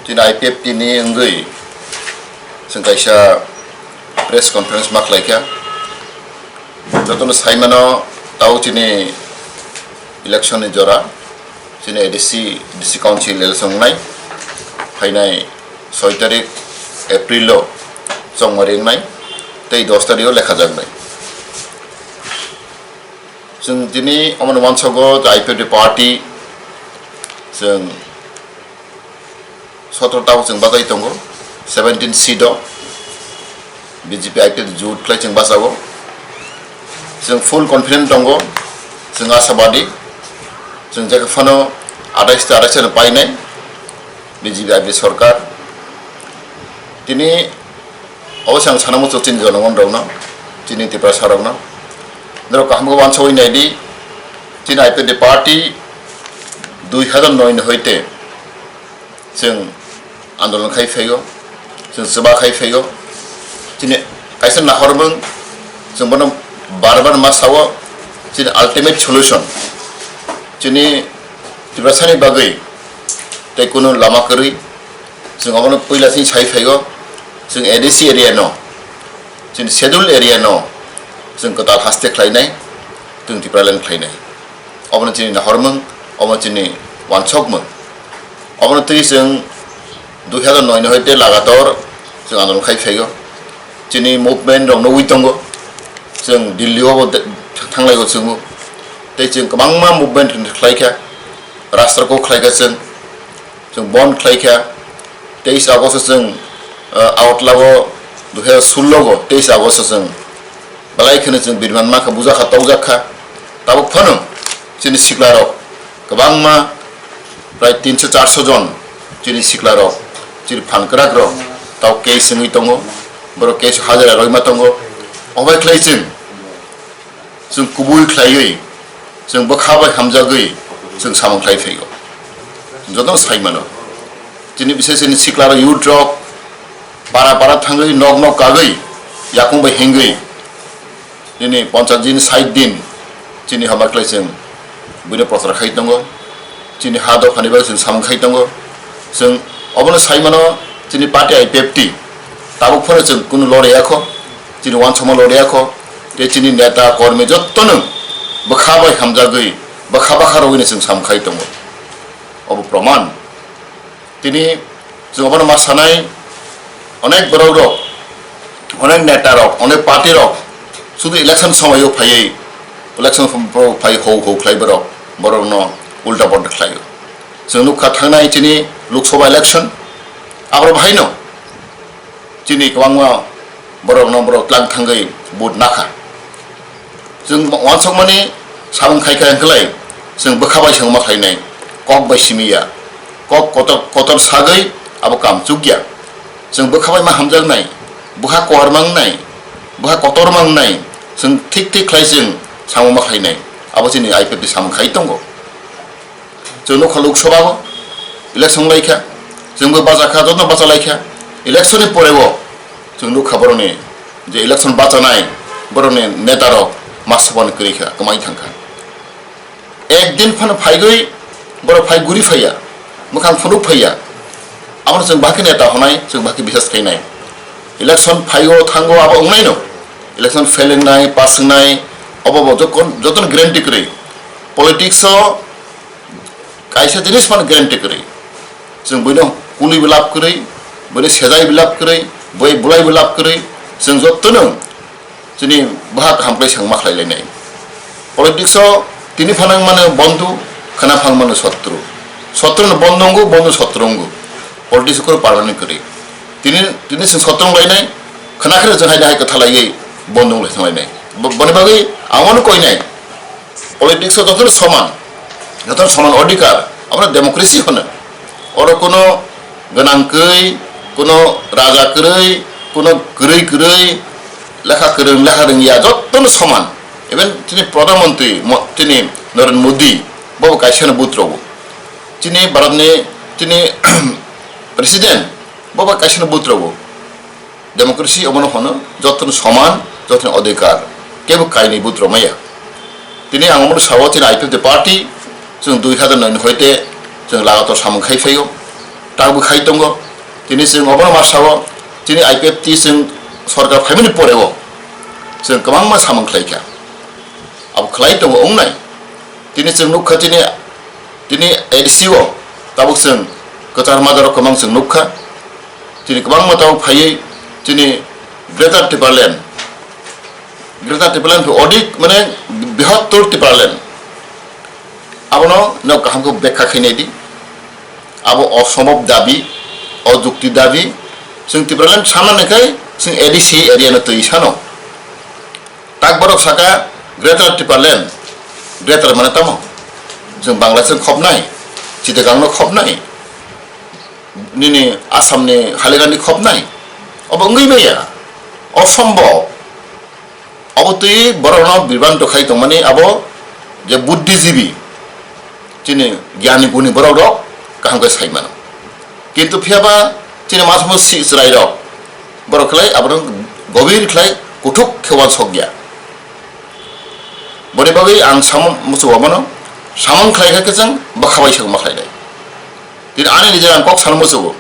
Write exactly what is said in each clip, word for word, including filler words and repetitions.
Chini I P F T ni wngwi chwng kaisa press conference ma khlaikha. Jotono saimano, tao chini election ni jora, chini A D C, D C Council election wngnai, phainai soi tarik April o chongmari wngnai, tei dos tarik o lekha jaknai. Chwng tini omono uansogo je I P F T party, chwng sotro ta chwng bachai tongo, seventeen seat o B J P I P F T jut khlai chwng bachao. Chwng full confident tongo, chwng asabadi, chwng jekha phano athais ta athais no painai B J P I P F T sorkar. Tini obo se ang sana muchung chini jonogon rokno, chini Tiprasa rokno. Norok kaham khe uansawi naidi, chini I P F T party dui hazar noi ni hoite chwng andolon khai phaio, chwng chuba khai phaio. Chini kaisa nahormung, chwng bono bar bar ma sao, chini ultimate solution, chini Tiprasani bagwi tei kunu lama kwrwi, chwng obono puila chini sai phaio, chwng A D C area no, chini schedule area no chwng kwtal haste khlainai, chwng Tipraland khlainai. Obono chini nahormung, obono chini uansukmung. Obono twi chwng dui hazar noi ni hoite lagator chwng andolon khai phaio. Chini movement rok nugwi tongo. Chwng Delhi o bo de-, thanglaigo chwngbo. Tei chwng kwbangma movement khlaikha. Rasta ko khlaikha chwng. Chwng bond khlaikha. Teis August o chwng, ah, Agartala o dui hazar sullo go teis August o chwng belai kheno chwng birman mankha, bujakha, tokjakkha. Tabuk phano chini siklarok kwbangma, prai tinso charso jon chini siklarok, chini phan kwrakrok tabuk case wngwi tongo, borok case hajira roima tongo. Obai khlai chwng, chwng kubui khlaiwi, chwng bwkha bai hamjagwi chwng samung khlai phaio. Jotono sai mano. Chini bisai chini siklarok, youth rok para para thangwi, nok nok kagwi, yakung bai hengwi, nini ponchas din, sait din chini hambai khlai chwng buino prochar khai tongo. Chini ha dophani bagwi chwng samung khai tongo. Chwng obono sai mano, chini party I P F T tabuk phano chwng kunu loriyakho, chini uansukma loriyakho, tei chini neta, kormi jottono bwkha bai hamjagwi, bwkha bwkha rwino chwng samung khai tongo. Obo proman. Tini chwng obono ma sanai, onek borok rok, onek neta rok, onek party rok sudu election somoio phaiwi, election phaiwi hou hou khlai borok, borokno ulta polta khlaio. Chwng nukha thangnai chini Lok Sabha election, aboro bahaino chini kwbangma borokno borok tlang thangwi vote nakha. Chwng uansukmani samung khaikha hwnkhlai chwng bwkha bai swngma khlainai, kok bai simi ya, kok kotor, kotor sagwi abo kam chukya. Chwng bwkha bai ma hamjaknai, bwkha kotor mangnai, bwkha kotor mangnai, chwng thik thik khlai chwng samung ma khlainai, abo chini I P F T samung khai tongo. Chwng nukha Lok Sabha o election laikha, chwngbo bajakha, jotono bachalaikha. Election ni pore o chwng nukha borokni je election bachanai, borokni neta rok ma sopan kwrwi kha, kwmai thangkha. Ek din phano phaigwi borok phai guri phaiya, mwkhang phunuk phaiya. Abono chwng bahai khe neta honai, chwng bahai khe bisas khainai. Election phaio thango abo wngnaino. Election fail wngnai, pass wngnai, obo bo jokon, jotono guarantee kwrwi. Politics o kaisa jinis phano guarantee kwrwi. Chwng buino kului bo lab kwrwi, buino sejai bo lab kwrwi, bui bulai bo lab kwrwi. Chwng jotono chini bwkha kaham khlai swngma khlai lainai. Politics o tini phano wng mano bondhu, khwna phano wng mano sotru. Sotru no bondhu wngo, bondhu sotru wngo. Politics o kunu permanent kwrwi. Tini, tini chwng sotru wng lainai, khwna khe chwng hai hai kwtha laiwi bondhu wng lai thang lainai. Bo-, boni bagwi ang ano koinai. Politics o jotono soman, jotono soman odhikar, abono democracy hwno. Oro kuno gwnang kwrwi, kuno raja kwrwi, kuno kwrwi kwrwi, lekha kwrwng, lekha rwngya, jotono soman. Even chini Pradhan Mantri, mo-, chini Narendra Modi, bobo kaisano vote rwo. Chini Bharatni, chini President, bobo kaisano vote rwo. Democracy omono hwno jotono soman, jotono odhikar, kebo kainwi vote rwmaya. Tini ang omono sao, chini I P F T party, chwng dui hazar noi ni hoite chwng lagator samung khai phaio. Tabuk khai tongo, tini chwng obono ma sao, chini I P F T chwng sorkar phaimani poreo chwng kwbangma samung khlai kha. Abo khlai tongo wngnai. Tini chwng nukha chini, tini A D C o tabuk chwng kwchar majarok kwbang chwng nukha. Chini kwbangma tabuk phaiwi chini Greater Tipraland, Greater Tipraland khe odik mane bihottor Tipraland. Abono nok kaham khe bekha khainai di. Abo osombhob dabi, ojukti dabi. Chwng Tipraland sanani khai chwng A D C area no twi sano. Tak borok saka Greater Tipraland, Greater mane tamo? Chwng Bangladesh khopnai, Chittagong no khopnai, nini Assam ni Hailakandi khopnai. Obo wngwi maya, osombhob. Obo twi borokno bibranto khai tongmani abo je buddhijibi, chini gyani guni borok rok kaham khe sai mano. Kintu phiyaba chini masmo si chwrai rok borok khlai abono gobir khlai kuthuk khe uansok ya. Boni bagwi ang samung muchungo abono samung khlai kha khe chwng bwkha bai sakma khlai nai. Tini ani nijera ang kok sana muchungo,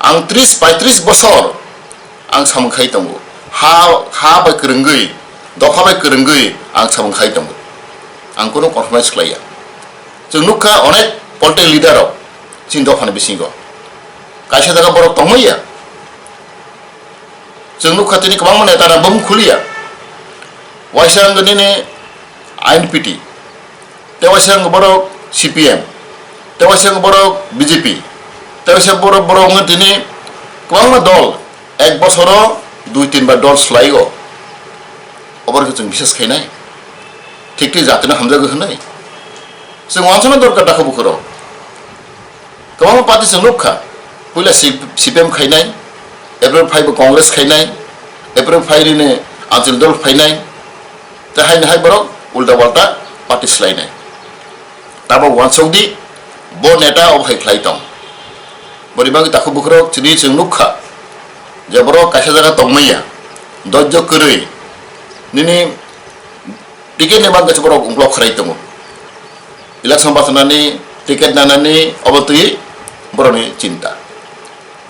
ang tris paitris bosor ang samung khai tongo. Ha, ha bai kwrwngwi, dopha bai kwrwngwi ang samung khai tongo. Ang kunu compromise khlai ya. Chwng nukha onek political leader rok chini dophani bisingo. Kaisa jaga borok tongmaya. Chwng nukha tini kwbangma neta rok bum khuliya. Waisa ang nini I N P T. Tewaisa wngkha borok C P M, tewaisa wngkha borok B J P, tewaisa borok, borok wngkha tini kwbangma dol, ek bosoro dui tin bar dol swlaigo. Oborokhe chwng bisas khainai, thik thik jatino hamjago hwnwi chwng uansukna dorkar dakha bukhurok. Kwbangma party chwng nukha, puila C P M khainai, April five bo Congress khainai, April five nini Anchal dol phainai, tei haino hai borok ulta palta party swlainai. Tabok uansuk di, bo neta obo hai khlai tong. Boni bagwi takhuk bukhurok chini chwng nukha, je borok kaisa jaga tongmaya, dojjo kwrwi, nini ticket ni bagwi borok ungklok khwrai tongo. Election bachanani, ticket nanani obo twi borokni chinta.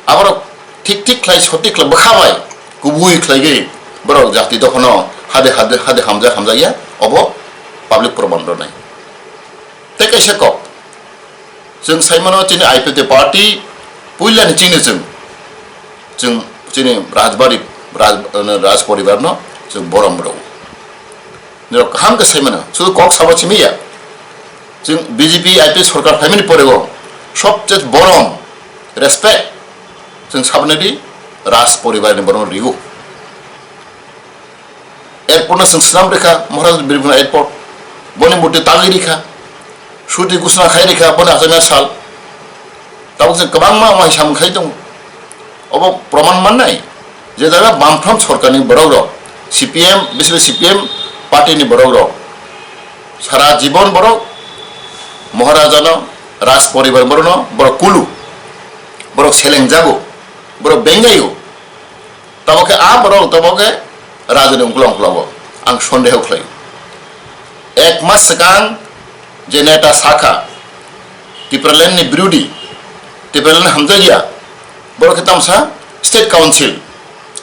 Aborok thik thik khlai, sotik khlai, bwkha bai kubui khlaigwi borok jati dophano hade hade hade hamjak hamjakya, obo public proman rwnai. Tei kaisa kok, chwng saimano chini I P F T party puilani chini chwng, chwng chini Rajbari, Raj, Raj poribarno chwng borom rw. Nirok kaham khe saimano, sudu kok sabo simi ya. Chwng B J P I P F T sorkar phaimani porego sobche borom, respect, chwng saboni di Raj poribarni borom rigo. Airport no chwng swnam rikha, Maharaj Birbhum Airport, boni murti tagwi rikha, suti gusna khai rikha, boni achomya sal. Tabuk chwng kwbangma wngma hai samung khai tongo. Obo proman mannai, je jaga Bamfront sorkarni borok rok, C P M, bishesh kori C P M party ni borok rok, sara jibon borok Maharajano, Raj poribar borokno borok kulu, borok selengjago, borok bengjaio. Tabok khe a borok tabok khe rajani ungkla ungkla o ang sondeho khlai. Ek mas swkang je neta sakha Tipraland ni birodhi, Tipraland hamjakya, borok khe tamsa state council,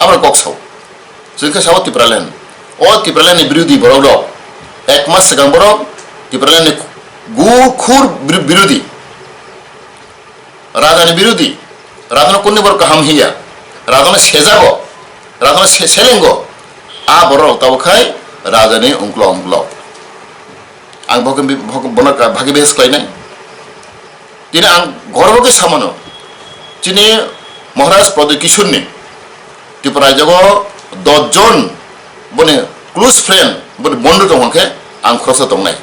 aboni kok sao. Chwng khe sao Tipraland. O Tipraland ni birodhi borok rok ek mas swkang borok Tipraland ni gukhur bir-, birodhi. Rajani birodhi, rajano kunni borok kaham hiya, rajano sejago, rajano se-, selengo, a borok tabuk khai rajani ungklo ungklo. Ang boke bi-, bok-, bono ka-, bhagi behes khlainai. Tini ang gorbo khe samano, chini Maharaj Pradyot Kishorni Tripura rajyago dos jon boni close friend, boni bondhu tong hwnkhe ang khoroksa tongnai.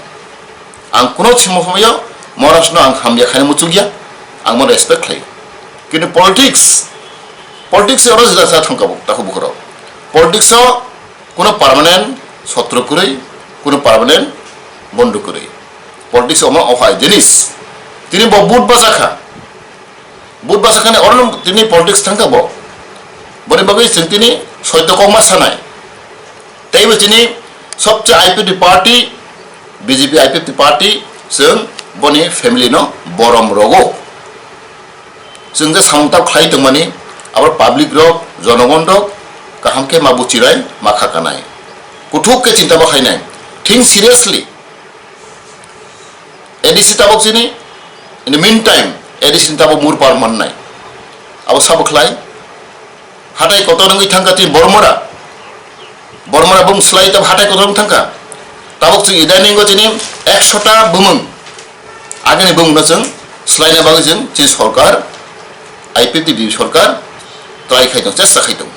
Ang kuno simo somoyo Maharajno ang hamya khaina muchukya, ang bono respect khlai. Kintu politics, politics oro jesa thangkabo, takhuk bukhurok. Politics o kuno permanent sotro kwrwi, kuno permanent bondhu kwrwi. Politics omo ohai jinis. Tini bo vote bachakha. Vote bachakani orono tini politics thangkha bo. Boni bagwi chwng tini soito kokma sanai. Teibo chini sobse I P F T party, B J P I P F T party, chwng boni family no borom rogo. Chwng je samung tabo khlai tongmani, abo public rok, jonogon rok kaham khe ma buchirai, ma kha kanai. Kuthuk khe chinta bo khainai. Think seriously. A D C tabok chini, in the meantime, A D C ni tabok murpar mannai. Abo sabo khlai. Hatai kotor wngwi thangkha tini Bormora. Bormora bung slai tab hatai kotor wng thangkha. Tabok chwng idaningo chini ekshota bumung. Agini bumungno chwng slaina bagwi chwng chini sorkar, I P F T B J P sorkar try khai tong, chesta khai tong.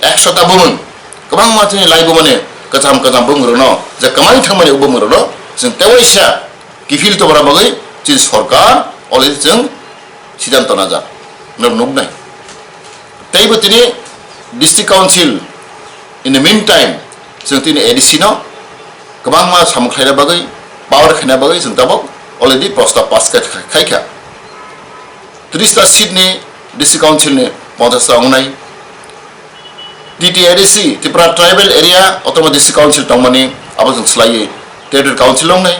Ekshota bumung. Kwbangma chini lai bumani kwcham kwcham bumung rokno, je kwmai thangmani o bumung rokno chwng tewaisa kiphil tongna bagwi chini sorkar already chwng siddhanto najak. Norok nuknai. Teibo tini District Council in the meantime chwng tini A D C no kwbangma samung khlaina bagwi, power khaina bagwi chwng tabok already prostab pass kha-, khaikha. Tris ta seat ni District Council ni ponchash ta wngnai. T T A D C, Tripura Tribal Area Autonomous District Council tongmani abo chwng swlaiwi Territorial Council wngnai.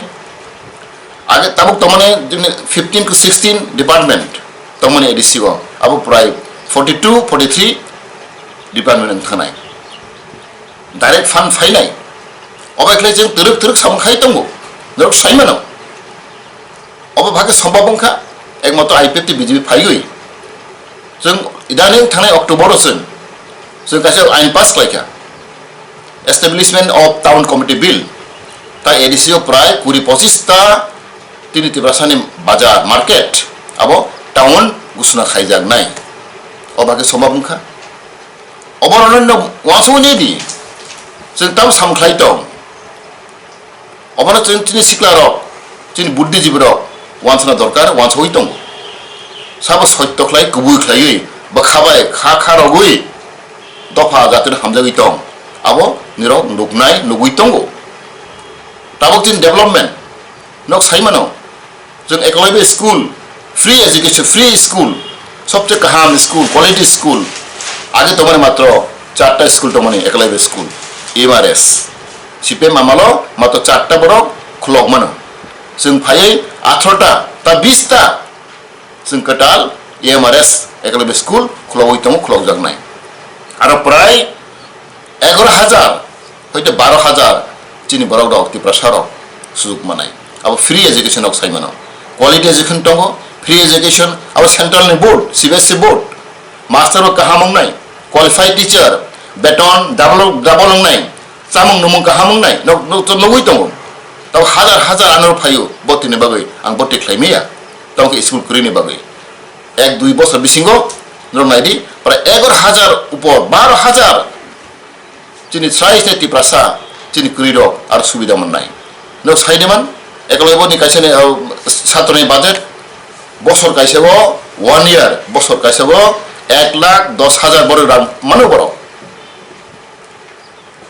Age tabuk tongmani jemni fifteen to sixteen department tongmani A D C o, abo prai forty two, forty three department wng thangnai. Direct fund phainai. Obo khlai chwng twrwk twrwk samung khai tongo. Norok sai mano. Obo bhakhe sombab wngkha, ekmatro I P F T B J P phaiwi. Chwng idaning thangnai October o chwng, chwng kaisa ain pass khlaikha. Establishment of Town Committee Bill, ta A D C o prai kuri pochis ta tini Tiprasani bazar, market, abo town gusuna khaijaknai. O bagwi sombab wngkha. Obo rwnai no uansukni di. Chwng tamo samung khlai tong. Obono chwng chini sikla rok, chini buddhijibi rok uansukna dorkar, uansugwi tongo. Sabo soitto khlai, kubui khlaiwi, bwkha bai kha kha rogwi dopha jatino hamjagwi tong. Abo nirok nuknai, nugwi tongo. Tabuk chini development nok sai mano. Chwng Eklavya school, free education, free school, sobse kaham school, quality school. Age tongmani matro charta school tongmani Eklavya school, M R S. C P M amalo matro charta borok khulok mano. Chwng phaiwi atharota ta bis ta chwng kwtal M R S Eklavya school khulogwi tongo, khulokjaknai. Aro prai egaro hajar, hoito baro hajar chini borok rok, Tiprasa rok sujuk manai. Abo free education rok sai mano. Quality education tongo, free education, abo central ni board, C B S E board. Master rok kaham wngnai, qualified teacher, beton double, double wngnai, chamung numung kaham wngnai, nok, nok, to nugwi tongo. Tabo hajar hajar ano phaio, botini bagwi, ang boti khlai maya. Tamo khe school kwrwini bagwi. Ek dui bosor bisingo, norok naidi, prai egaro hajar upor, baro hajar. Chini chwrai se Tiprasa, chini kwrwi rok aro subida mannai. No sai de man, Eklavya ni kaisa ni, uh, satro ni budget, bosor kaisa o, one year, bosor kaisa o ek lakh dos hajar borok rang mano borok.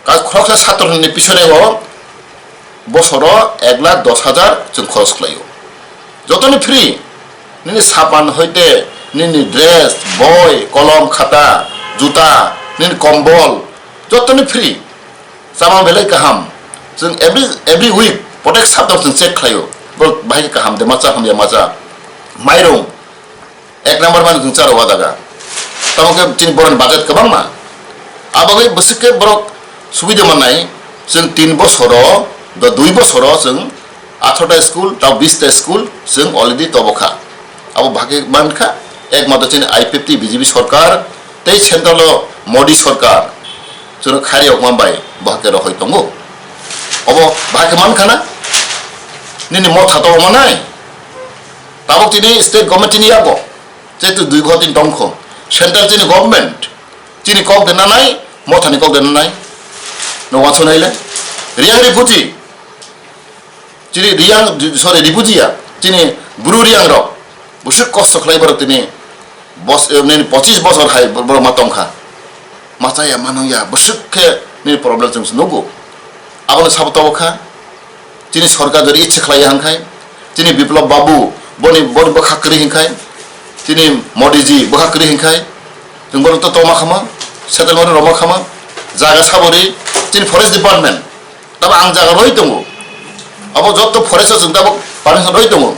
Ka-, khoroksa satro ni pisone o bosoro ek lakh dos hajar chwng khoros khlaio. Jotoni free, nini sapan hoite, nini dress, boi, kolom, khata, juta, nini kombol, jotoni free. Chama belai kaham. Chwng every, every week, protek saptao chwng check khlaio. Bo bahai kaham de macha, hamya macha. Mairung, ek number mani chwng charo wadaga. Tamo khe chini boroni budget kwbangma. Abagwi bwswk khe borok subida mannai, chwng tin bosoro, ba dui bosoro chwng atharota school, tao bista school, chwng already tobokha. Abo bagwi mankha, ekmatro chini I P F T B J P sorkar, tei central o Modi sorkar, chwngno khairiyokma bai bo hakhe rohoi tongo. Obo bahai khe mankha na? Nini motha to omo nai? Tabuk chini state government chini yago, jehetu dui bhor tin tongkho. Central chini government, chini kok de nanai, mothani kok de nanai. No wansonai le? Riyang ripuji. Chini Riyang, sorry, ripuji ya. Chini Bru Riyang rok. Bwswk kosto khlai borok tini bos-, eh, nini pochis bosor hai borok ma tongkha. Ma chaya, ma nungya, bwswk khe nini problem chwng se nugo. Abono sabo tobo kha. Chini sorkar jodi ichha khlaiya hwnkhai, chini Biplab Babu boni, boni bwkha kwrwi hwnkhai, chini Modi ji bwkha kwrwi hwnkhai, chwng bono to toma khama, settlement rwma khama, jaga sabori, chini forest department, tabo ang jaga roi tongo, abo jotto forest o chwng tabo permission roi tongo,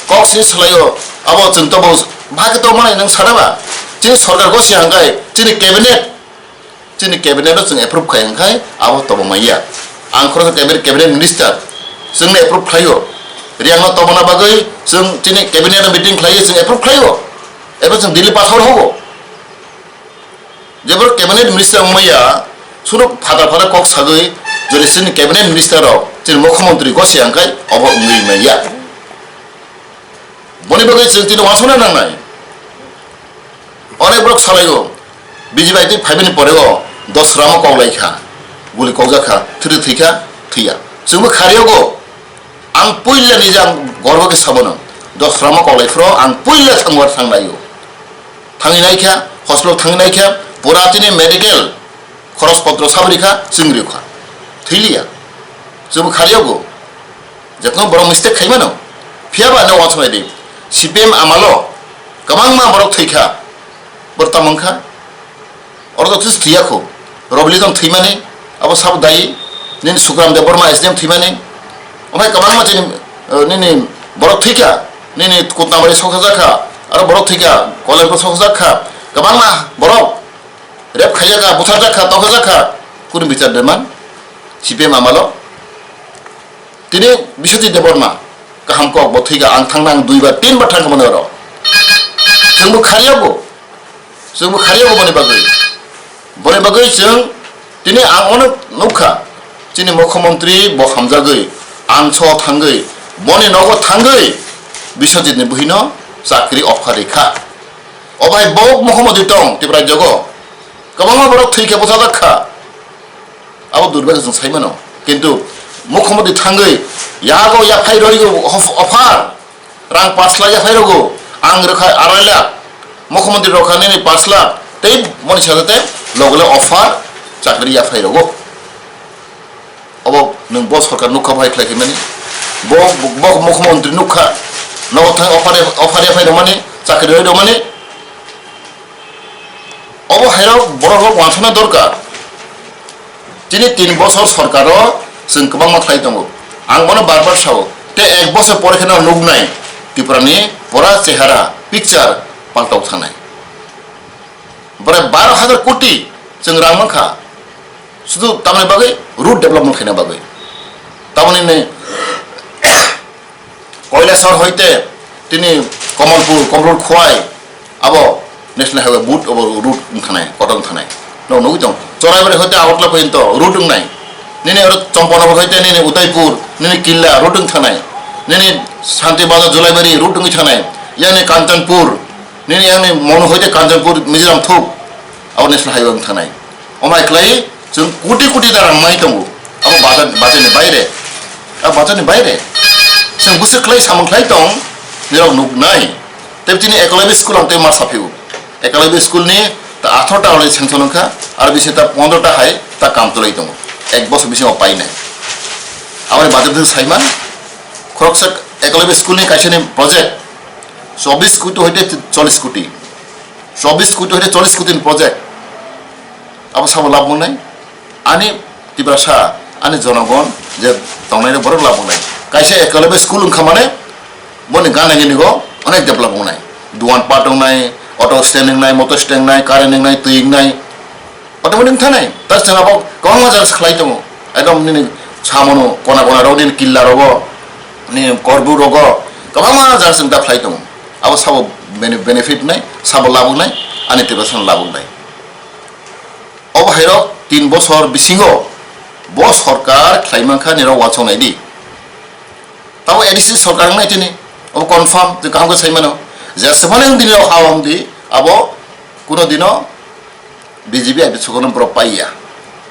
kok sini salaio, abo chwng tabo Bahai khe tongmani nwng sana ba? Chini sorkar gosi hangkai, chini cabinet, chini cabinet no chwng approve khai hangkai, abo tongmani ya. Ang khoroksa cabinet, cabinet minister, chwngno approve khlaio. Riyang no tongmana bagwi chwng chini cabinet no meeting khlaio, chwng approve khlaio. Ebo chwng Delhi pathor hogo. Jebor cabinet minister wngmaya, suno phada phada kok sagwi, jodi chini cabinet minister rok, chini mukhyamantri gosi hangkai, obo wngwi manya. Boni bagwi chwng tini uansukna nangnai. Onek borok salaio, B J P bai twi phaibini poreo dos ramo koklai kha, guli kokjak kha, thwrwi thwi kha, thwiya. Chwngbo khariogo, ang puila ni jang gorbo khe sabono, dos ramo koklai phro ang puila thangwar thanglaio. Thangwi naikha, hospital thangwi naikha, pura tini medical khoros potro sabri kha, chwngri kha. Thwiliya. Chwngbo khariogo. Jotno borok mistake khaimano. Phiyaba no wansuknai di. C P M amalo kwbangma borok thwikha. Borok tamo wngkha. Oro to thwis thwiya kho. Robili tong thwimani, abo sabo dai. Nini Sukram Debbarma S D M thwimani. Omo hai kwbangma chini, eh, nini borok thwikha. Nini Kutnabari sokha jakha. Aro borok thwikha. Kolenpur sokha jakha. Kwbangma borok rep khaijak kha, buthar jakha, tokha jakha. Kunu bichar deman. C P M amalo. Tini Biswajit Debbarma kaham kok bo thwikha, ang thangna ang dui bar, tin bar thangkha mani oro. Chwngbo kharyago, chwngbo kharyago boni bagwi. Boni bagwi chwng tini ang ono nukha, chini mukhyamantri bo hamjagwi, ang so thangwi, boni nogo thangwi Biswajit ni buhino chakri offer rikha. Obai bo mukhyamantri tong Tipra jogo, kwbangma borok thwikha, bwchajak kha. Abo durbaga chwng sai mano. Kintu mukhyamantri thangwi yago yaphai rwio of-, offer. Rang pash lakh yaphai rwgo. Ang rwkha arai lakh. Mukhyamantri rwkha nini pash lakh. Tei moni sajate logle offer chakri yaphai rwgo. Obo nwng bo sorkar nukha bai khlai khaimani. Bo, bo mukhyamantri nukha. Nogo thang offer, offer yaphai rwmani, chakri rwmani. Obo hairok borok rok wansukna dorkar. Chini tin bosor sorkaro chwng kwbangma khlai tongo. Ang bono bar bar sao. Tei ek bosor pore kheno nuknai Tripura ni pura chehara, picture paltok thanai. Bore baro hajar koti chwng rang mankha. Sudu tamni bagwi road development khaina bagwi. Tamoni ni Koilasor hoite tini Kamalpur, Kamalpur Khowai, abo National Highway boot abo route wngthanai, kotor wngthanai. No nugui tong. Choraibari hoite Agartala porjonto route wngnai. Nini oro Champanagar hoite nini Udaipur, nini Killa route wngthanai. Nini Santi Bazar Julaibari route wngwi thanai. Yani Kanchanpur, nini yani Monu hoite Kanchanpur Mizoram thuk. Abo National Highway wngthanai. Omai khlai chwng koti koti da rang mai tongo. Abo budget, budget ni baire. Abo budget ni baire. Chwng bwswk khlai samung khlai tong, nirok nuknai. Tei chini Eklavya school ang tei ma saphio. Eklavya school ni ta atharo ta already sanction wngkha, aro bisi ta pondro ta hai ta kam tolai tongo. Ek bosor bisingo painai. Aboni budget ni saiman, khoroksa Eklavya school ni kaisa ni project, chobbish koti hoite chollish koti. Chobbish koti hoite chollish koti ni project. Abo sabo labh wngnai. Ani Tiprasa, ani jonogon je tongnai rok borok labh wngnai. Kaisa Eklavya school wngkha mane, boni gana gini go onek develop wngnai. Duan pat wngnai, auto stand wngnai, motor stand wngnai, current wngnai, twi wngnai. Automatic wngthanai. Ta chwng abo kwbangma jaga se khlai tongo. Ekdom nini samono kona kona rok nini Killa rogo, nini Korbuk rogo, kwbangma jaga se ta khlai tongo. Abo sabo bene-, benefit wngnai, sabo labh wngnai, ani Tiprasa no labh wngnai. Obo hairok tin bosor bisingo bo sorkar khlai mankha nirok uansuk nai di. Tamo A D C sorkar wngnai tini, obo confirm, twi kaham khe sai mano. Jeswk phano wng di nirok ha wng di, abo kuno dino B J P I P sorkar no borok pai ya.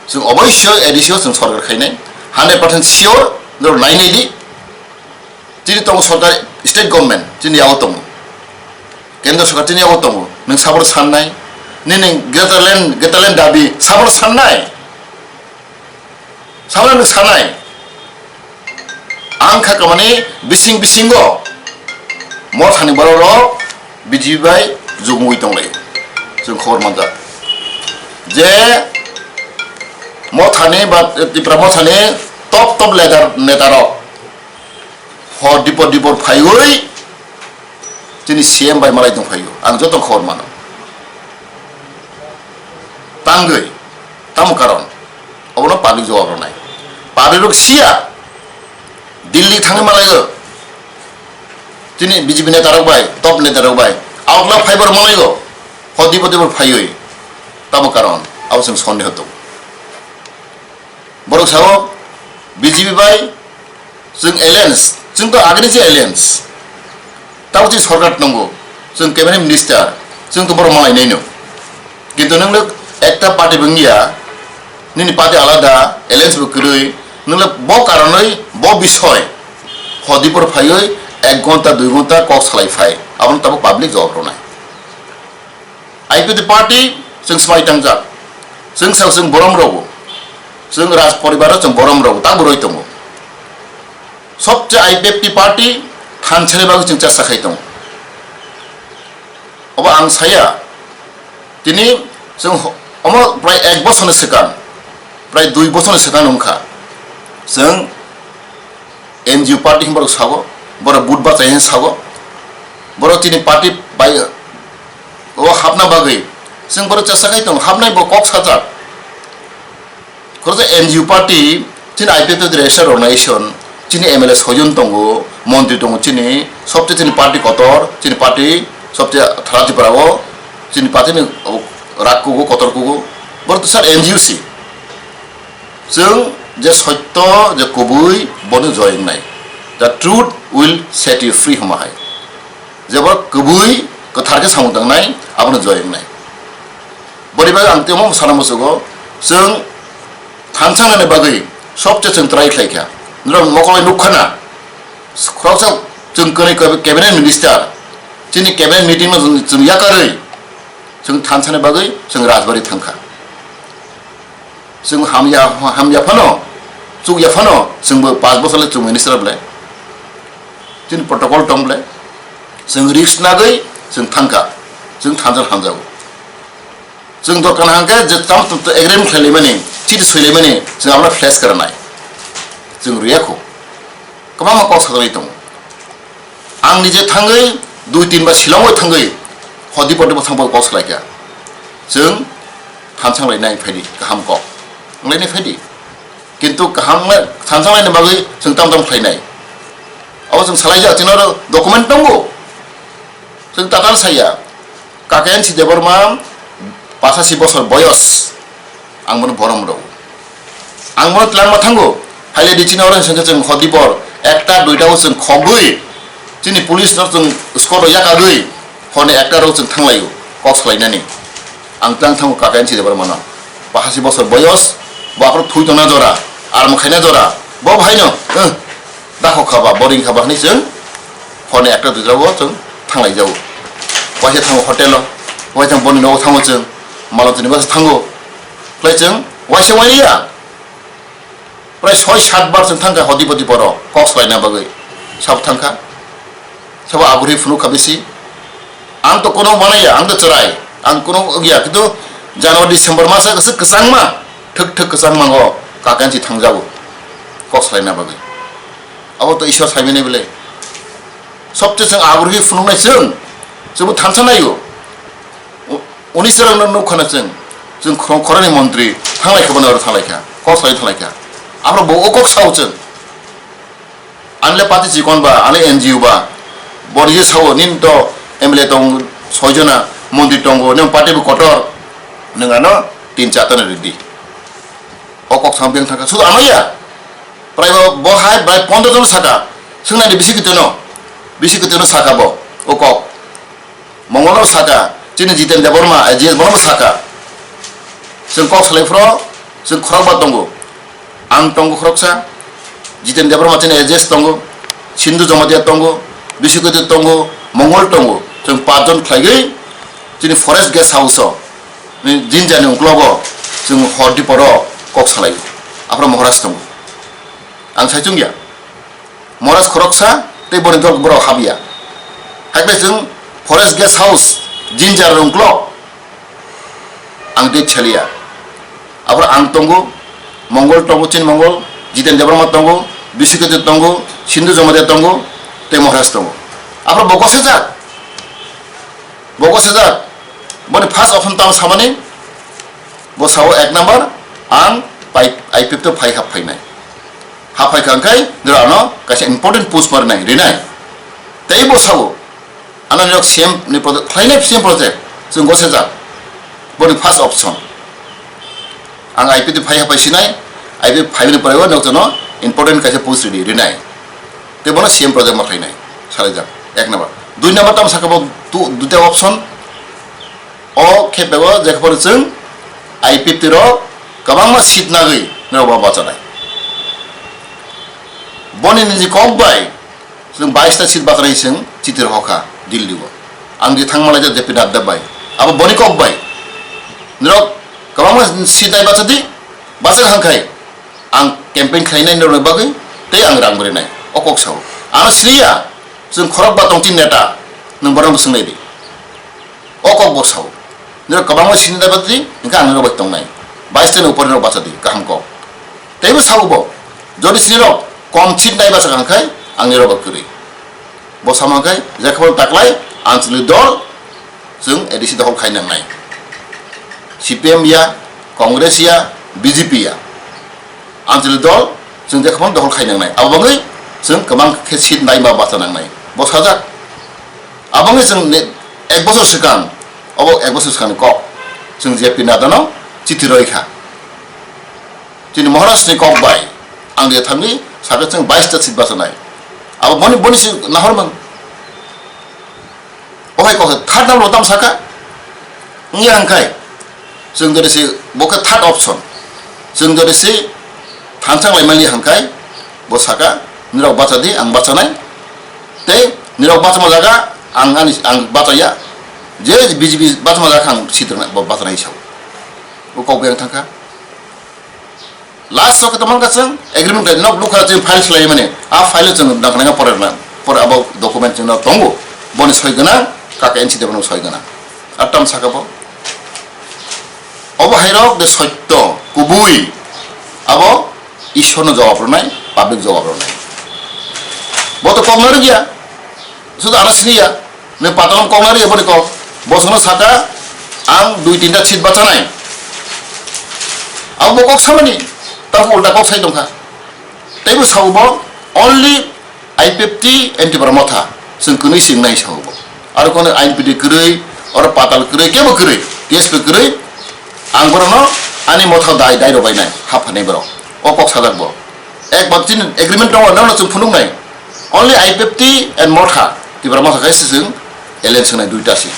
Chwng oboisyo A D C o chwng sorkar khainai, hundred percent sure, norok nai nai di. Chini tongo sorkar, state government chini yago tongo, kendra sorkar chini yago tongo, nwng saboro sannai, nini greater land, greater land dabi saboro sannai, saboro nwng sanai. Ang kha kamani bising bisingo Mothani borok rok B J P bai jugungwi tonglai, chwng khobor manjak je Mothani ba Tipra Mothani top top leader neta rok. Hor dipor dipor phaiwi Chini C M bai malai tong phaio, ang joto khobor mano. Tangwi, tamo karon, obono public jawab rwnai. Public rok siya, Delhi thangwi malaigo. Chini B J P neta rok bai, top neta rok bai, outla phaibar malaigo. Hodi podi bor phaiwi, tamo karon, abo chwng sondeho tongo. Borok sao, B J P bai chwng alliance, chwng to agini je alliance. Tabo chini sorkar tongo, chwng cabinet minister, chwng to borok malai naino. Kintu nwng le ekta party bo wngya, nini party alada, alliance bo kwrwi, nwng le bo karonwi, bo bisoy, hodi por phaiwi ek ghonta, dui ghonta kok salai phai, abono tabo public jawab rwnai. I P F T party, chwng swmai tangjak. Chwng sao chwng borom rogo. Chwng raj poribar o chwng borom rogo. Tabo roi tongo. Sobche I P F T party thansani bagwi chwng chasa khai tongo. Obo ang saya. Tini chwng ho-, omo prai ek bosor ni swkang, prai dui bosor ni swkang wngkha. Chwng N G O party hwnba rok sago, borok vote bachai hwn sago, borok chini party bai o hapna bagwi chwng borok chesa khai tongo, hapnai bo kok sajak. Khoroksa N G O party chini I P F T register organization, chini M L A soijon tongo, montri tongo chini, sobse chini party kotor, chini party sobse Thara Tripura o, chini party ni rak kugo, kotor kugo, borok to sir N G O si. Chwng je sotto, je kubui, bono joy wngnai. The truth will set you free hwnma hai. Je borok kubui, kwthar khe samung tangnai, abono joy wngnai. Boni bagwi ang temo sana musugo, chwng thansa wngnani bagwi sobse chwng try khlai kha. Norok mokol bai nuk khana, khoroksa chwng kwnwi cabinet minister, chini cabinet meeting no chwng, chwng yakarwi, chwng thansani bagwi chwng Rajbari thangkha. Chwng hamya, hamya phano, chukya phano, chwngbo panch bochor le chwng minister bole. Chini protocol tong bole. Chwng risk nagwi chwng thangkha. Chwng thansa hamjago. Chwng dorkar hangkhe je tam tam agreement khlailaimani, chiti soilaimani, chwng abono flash kara nai. Chwng rwya kho. Kwbangma kok sajaknai tongo. Ang nije thangwi dui tin ba Shillong bai thangwi hodi podi bo thangbo kok salaikha. Chwng thansang lainai phaidi kaham kok. Wnglainai phaidi. Kintu kaham wngna thansang laina bagwi chwng tam tam khlainai. Abo chwng salaijak, chini oro document tongo. Chwng tatal saya. Kakensi Debbarma pachasi bosor boyos. Ang bono borom rw. Ang bono twlangma thango. Haile di chini oro hwnka chwng hodi bor ekta duita o chwng khogwi chini police no chwng escort o yakagwi hone ekta ro chwng thanglaio kok salainani. Ang twlang thango Kakensi Debbarma no. Pachasi bosor boyos, bo aphuru thwi tongna jora, aram khaina jora. Bo bhaino, eh, Dakhok kha ba, boring kha ba hwnwi chwng hone ekta duita o chwng thanglai jago. Waisa thango hotel o, waisa thango boni nogo thango chwng, malon tini waisa thango. Khlai chwng waisa wani ya. Prai soi sat bar chwng thangkha hodi podi boro kok salaina bagwi. Sabo thangkha. Sabo aguri phunuk kha bisi. Ang to kono manaya, ang to chwrai, ang kono wngya, kintu January, December masa kwswk kwchangma, thwk thwk kwchangma o Kakensi thangjago kok salaina bagwi. Abo to Ishwar saimani bwle. Sobse chwng agurwi phunuknai chwng, chwngbo thansa naio. U-, uni chwrangno nukkhana chwng, chwng khorang khorani montri thanglai kha, bono aro thanglai kha, kok salai thanglai kha. Aphuru bo o kok sao chwng. Ani le party chikon ba, ani N G O ba, bo nije sao, nini to M L A tong soi jona, montri tongo, nini party bo kotor, nwng ano tin char tano ridi. O kok sampiang thangkha, sudu amaya. Prai bo, bo hai bai pondro jon saka, swngnani bisi kitono, bisi kitono saka bo, o kok. Mongol no saka, chini Jiten Debbarma, I G S bono saka. Chwng kok salai phro, chwng khorokba tongo. Ang tongo khoroksa, Jiten Debbarma chini I G S tongo, Sindhu Jamatia tongo, Biswakoti tongo, Mongol tongo. Chwng pachjon khlaigwi chini forest guest house o, ni jinjani uklogo chwng hor diporo kok salai. Aphro Maharaj tongo. Ang saichung ya. Maharaj khoroksa tei boni dol borok habya. Hakhe chwng forest guest house, jinjar rungklok. Ang tei theliya. Aphro ang tongo, Mongol tongo, Chin Mongol, Jiten Debbarma tongo, Biswakoti tongo, Sindhu Jamatia tongo, tei Maharaj tongo. Aphro bo gosajak. Bo gosajak, boni first option tamo samani, bo sao ek number, ang pai-, I P F T o phai hap phainai. Hap phaikha hwnkhe nirok ano kaisa important post ma rinai, rinai. Tei bo sao, ano nirok C M ni project, khlainai C M project, chwng gosajak. Boni first option. Ang I P F T phai hap phai sinai, I P F T phaimani pore o nirok jono important kaisa post ridi, rinai. Tei bono C M project ma khlainai, salaijak, ek number. Dui number tamo sakha bo tu-, duita option. O khe bego jekhaphano chwng I P F T rok kwbangma seat nagwi norok bo bachanai. Boni niji kok bai chwng bais ta seat bachanai chwng chiti rok hokha Delhi o. Ang je thangma laijak J P Nadda bai. Abo boni kok bai. Norok kwbangma seat nai bachadi, bachak hangkhai. Ang campaign khlainai norokni bagwi tei ang rang bwrwi nai. O kok sao. Ano siniya, chwng khorok ba tongtwi neta, nwng borokno swng nai di. O kok bo sao. Nirok kwbangma sini nai bachadi, hwnkhe ang nirok bai tongnai. Bais tani upor nirok bachadi, kaham kok. Teibo sao bo, jodi sinirok kom seat nai bachak hwnkhe ang nirok bai kwrwi. Bo sama hwnkhe, jekhaphano taklai, Anchalik dol, chwng A D C dohol khai nangnai. C P M ya, Congress ya, B J P ya. Anchalik dol, chwng jekhaphano dohol khai nangnai. Abo bagwi chwng kwbang khe seat nai ba bacha nangnai. Bo sajak. Abo wngwi chwng ne-, ek bosor swkang, obo ek bosor swkangni kok. Chwng J P Nadda no chithi roi kha. Chini Maharaj ni kok bai, ang je thangwi sakha chwng bais ta seat bachanai. Abo boni, boni si nahor mang. O hai kok third number tam saka. Ngi hangkai. Chwng jodi si bo khe third option. Chwng jodi si thansang lai mali hangkai. Bo saka, nirok bachadi, ang bachanai. Tei nirok bachama jaga, ang ani, ang bachaya. Je B J P bachama jaga ang sitrwna bo bachanai sao. Bo kok bai ang thangkha. Last o khe tongmani khe chwng agreement khlai, nok nukha chwng file swlai mani, a file o chwng nang nang pore na, pore abo document chwng no tongo, boni soi gwnang, kaka N C T bono soi gwnang. A tam saka bo. Obo hai rok de sotto, kubui, abo Ishwar no jawab rwnai, public jawab rwnai. Bo to kok no rwgya, sudu ano siniya. Nini patalom kok nari aboni kok. Bosongno saka, ang dui tinta seat bachanai. Abo bo kok samani, tamo ulta kok sai tongkha. Teibo sao bo, only I P F T and Tipra Motha, chwng kwnwi se wngnai sao bo. Aro kono I N P T kwrwi, oro patal kwrwi, kebo kwrwi, T S P kwrwi, ang borokno ani motha dai, dai rw bainai, haphanai borok. O kok sajak bo. Ek bab chini agreement tongo, nono chwng phunuknai. Only I P F T and Motha, Tipra Motha khe se chwng alliance wngnai duita se.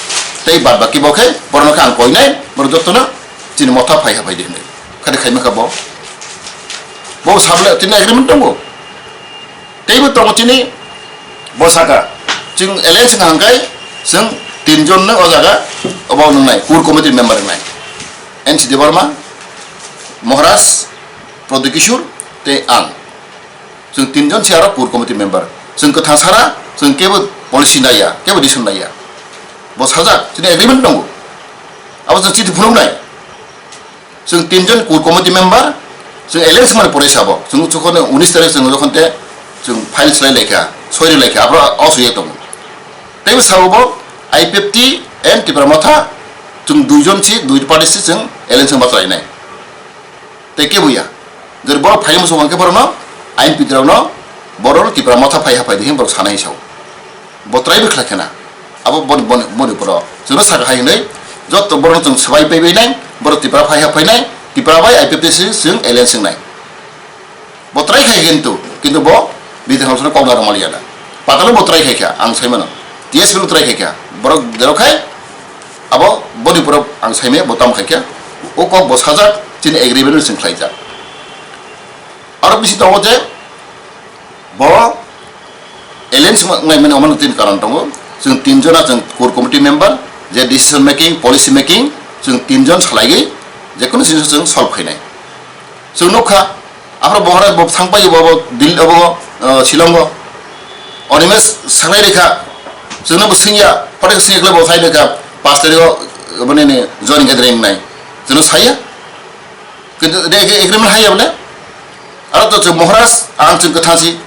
Tei bad baki bo khe borokno khe ang koinai, borok jotono chini motha phai ha phai di hwnwi. Khadi khaima kha bo. Bo sabla chini agreement tongo. Teibo tongo chini bo saka. Chwng alliance wngkha hwnkhe chwng tinjon no o jaga obo wngnai, core committee member wngnai. N C Debbarma, Maharaj, Pradyot Kishore tei ang. Chwng tinjon se aro core committee member. Chwng kwthang sara, chwng kebo policy naiya, kebo decision naiya. Bo sajak, chini agreement tongo. Abo chwng chithi phunuknai. Chwng tinjon core committee member, chwng alliance mani pore sabo. Chwng jokhon unis tarik chwng jokhon te chwng file swlai laikha, soiri laikha, abro o suye tongo. Teibo sabo bo I P F T and Tipra Motha, chwng duijon si, dui party si chwng alliance ma chalainai. Tei kebo ya. Jori borok phai muchung hwnkhe borokno I N P T rokno borokno Tipra Motha phai ha phai di hin borok sanai sao. Bo try bwkha khena. Abo boni, boni, boni poro. Chwngno saka hai hinwi jotto borokno chwng swbai paibai nai, borok Tipra phai ha phainai, Tipra bai I P F T si chwng alliance wngnai. Bo try khai kintu, kintu bo Bidhan House no kokna rwmaliya da. Patalo bo try khai kha, ang sai mano. T S P no try khai kha. Borok derok khai, abo boni poro ang sai maya, bo tam khai kha. O kok bo sajak, chini agreement no chwng khlaijak. Aro bisi tongo je, bo alliance ma-, ngai mani omo tin karon tongo. Chwng tin jona chwng core committee member, je decision making, policy making, chwng tin jon salaiwi, je kono jinis chwng solve khainai. Chwng nukha, aphro bohora bo thangpai bo, bo Dil-, bo, uh, Shillong o. Onimes saklai rikha, chwngno bo swngya, phatai swngya khlai bo sai rikha, pash tarikh o, uh, boni ni join gathering nai. Chwngno saya. Kintu de agreement haiya bole. Aro to chwng Maharaj, ang chwng kwthang si.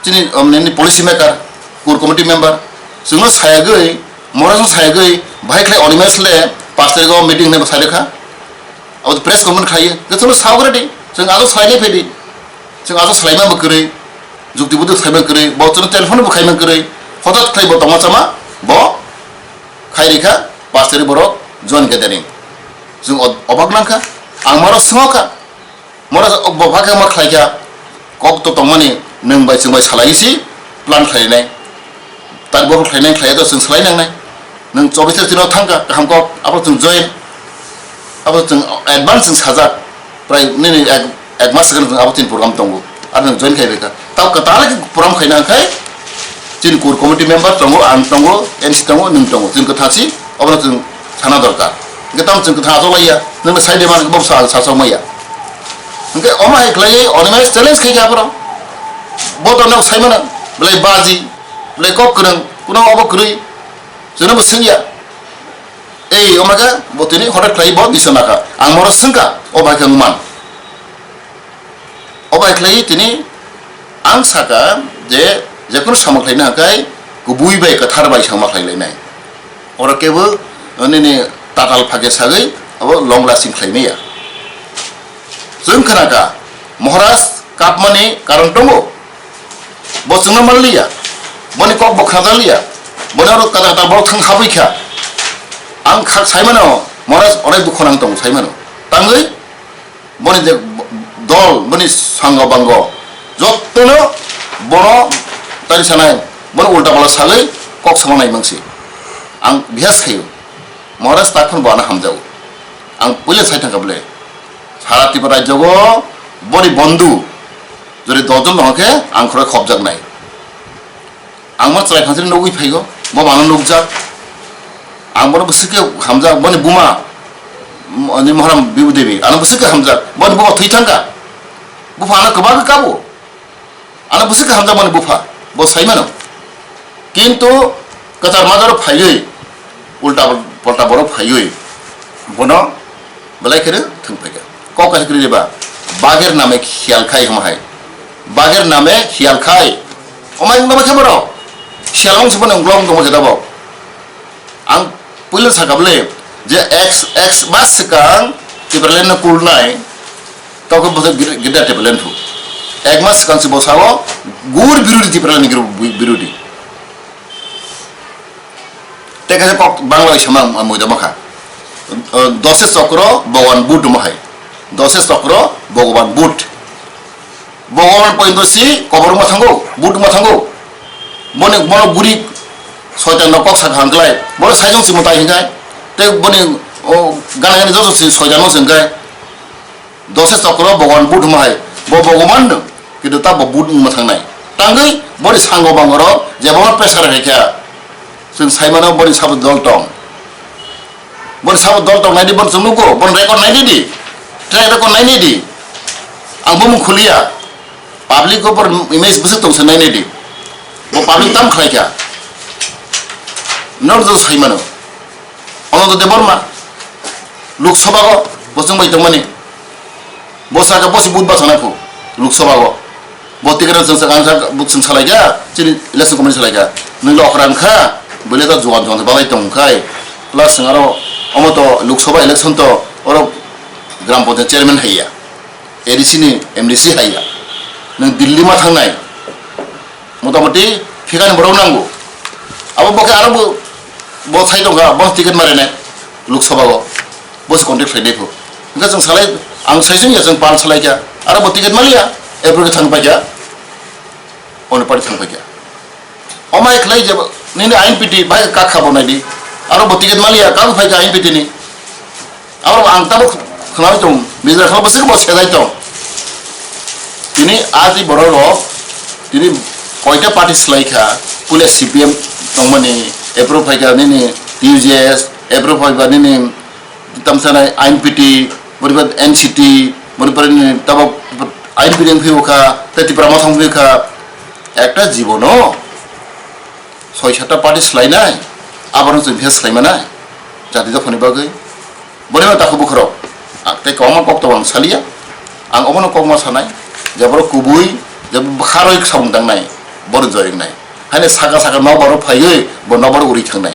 Chini, um, nini policy maker, core committee member. Chwngno sayagwi, Mora song sayagwi, bahai khlai Animesh le paanch tarikh o meeting hinwi bo sai rwkha. Abo press conference khlaiwi, je chwngno saw gra di, chwng ajo salai nai phai di. Chwng ajo salaima bo kwrwi, jukti buduk saima kwrwi, bo chwngno telephone bo khaima kwrwi, hotat khlai bo tongma chama, bo khai rikha, paanch tarikh borok joint gathering. Chwng ob-, obak nangkha, ang moro swngo kha. Mora bo bhakhe ma khlai kha, kok to tongmani nwng bai chwng bai salai si plan khlai nai. Tar bo khlai nai khlai to chwng salai nang nai. Nwng chobis tar chwng thang kha, kaham kok abo chwng join. Abo chwng advance chwng sajak. Prai nini ek, ek mas sigang chwng abo chwng program tongo. Ar nwng join khai bai kha. Tao kwtal khe program khai nang khai. Chini core committee member tongo, ang tongo, M C tongo, nwng tongo. Chwng kwthang si, obono chwng sana dorkar. Hwnkhe tamo chwng kwthang achuk laiya, nwngno sai de man, bo sa, sa, sa maya. Hwnkhe omo hai khlaiwi Animesh challenge khai kha aphuru. Bo to nok sai mano, belai baji, belai kok kwrwng, kuno obo kwrwi, chwngno bo swngya. Ei, omo khe bo tini hotat khlai bo bisa nakha. Ang moro swngkha, o bai khe wngman. O bai khlai tini ang saka je, jekunu samung khlaina hwnkhe kubui bai kwthar bai samung khlai lainai. Oro kebo nini tatal phage sagwi abo long lasting khlai maya. Chwng khna kha, Maharaj kapmani karon tongo. Bo chwngno man liya. Boni kok bo khna liya. Boni oro kwtal kwtal borok thang habwi kha. Ang kha sai mano, Maharaj onek dukho nang tongo sai mano. Tangwi boni je dol, boni sango bango, jottono bono tari sanai, bono ulta pala sagwi kok sama nai mangsi. Ang biha sayo, Maharaj takhon bo ano hamjago. Ang puila sai thangkha bole, sara Tripura rajyogo boni bondhu, jodi dojon dong khe ang khorok khobjak nai. Ang ma chwrai phansiri nugwi phaigo, bo mano nukjak. Ang bono bwswk khe hamjak, boni buma, m-, ni Mohram Bibu Devi, ano bwswk khe hamjak, boni buma thwi thangkha. Bupha ano kwbangkhe kabo. Ano bwswk khe hamjak boni bupha, bo sai mano. Kintu kwchar majaro phaiwi, ulta pol-, polta borok phaiwi, bono belai kheno thwng phaikha. Kok kaisa kwrwi ba, bagher name khiyal khai hwnma hai. Bagher name khiyal khai. Omai wngma khe borok. Khiyal wng se bono wnglo wng tongma khe tabok. Ang puila sakha bwle je ek, ek mas swkang Tipraland no kulnai, tokhe bo Greater Tipraland phu. Ek mas swkang se bo sao gur birodhi, Tipraland ni birodhi. Tei kaisa kok Bangla bai sama ang muida makha. Dose chokro Bhagwan Buddha mohai. Dose chokro Bhagwan Buddha. Bhagwan pointo si kobor ma thango, Buddha ma thango. Boni, bono guri soitan no kok sak hangklai. Bono saijong si mutai hingkai. Tei boni, o, gana gani joto si soitan no sengkai. Dose chokro Bhagwan Buddha mohai, bo Bhagwan no, kintu ta bo Buddha wngma thangnai. Tangwi boni sango bangoro je bono pressure hai kha, chwng sai mano boni sabo dol tong. Boni sabo dol tong naidi, boni chwng nugo, boni record naidi di, track record naidi di. Ang bumung khuliya, public o bor image bwswk tong se naidi di. Bo public tam khlai kha. Norok joto sai mano. Ananta Debbarma, Lok Sabha o bo chwng bai tongmani. Bo saka bo si vote bachana phu, Lok Sabha o. Bo ticket rok chwng sa-, ang sa-, bo chwng salai kha, chini election commission salai kha. Nwng le okra wngkha, bwle ta juan juan balai tong khai. Plus nwng aro omo to Lok Sabha election to oro Gram Panchayat chairman haiya. A D C ni M D C haiya. Nwng Delhi ma thangnai. Motamoti phikani borok nango. Abo bo khe aro bo, bo sai tongkha, bo ticket marinai Lok Sabha o. Bo se contact khlainai pho. Hwnkhe chwng salai, ang saisung ya chwng pal salai kha. Aro bo ticket maliya, April khe thang paikha. Oni party thang paikha. Omai khlai je nini I N P T bai kakha bo naidi. Aro bo ticket maliya, kabu phaikha I N P T ni. Abo ang tabuk khwnawi tong, Mizoram khe bwswk bo sejai tong. Tini a twi borok rok, tini koita party swlai kha, puila C P M tongmani, approve phaikha nini T U J S, approve phaikha nini tamsanai I N P T, boriba N C T, boriba nini tabuk I N P T wngphi kha, tei Tipra Motha wngphi kha, ekta jibono soi satta party swlainai, aborok chwng khe swlaimanai, jati dophani bagwi. Boni ma takhuk bukhrok, ang tei kwbangma kok tongo ang saliya, ang obono kokma sanai, je borok kubui, je bwkharwi samung tangnai, bono joy wngnai. Haino saka saka nokbar phaiwi, bo nokbar uri thangnai.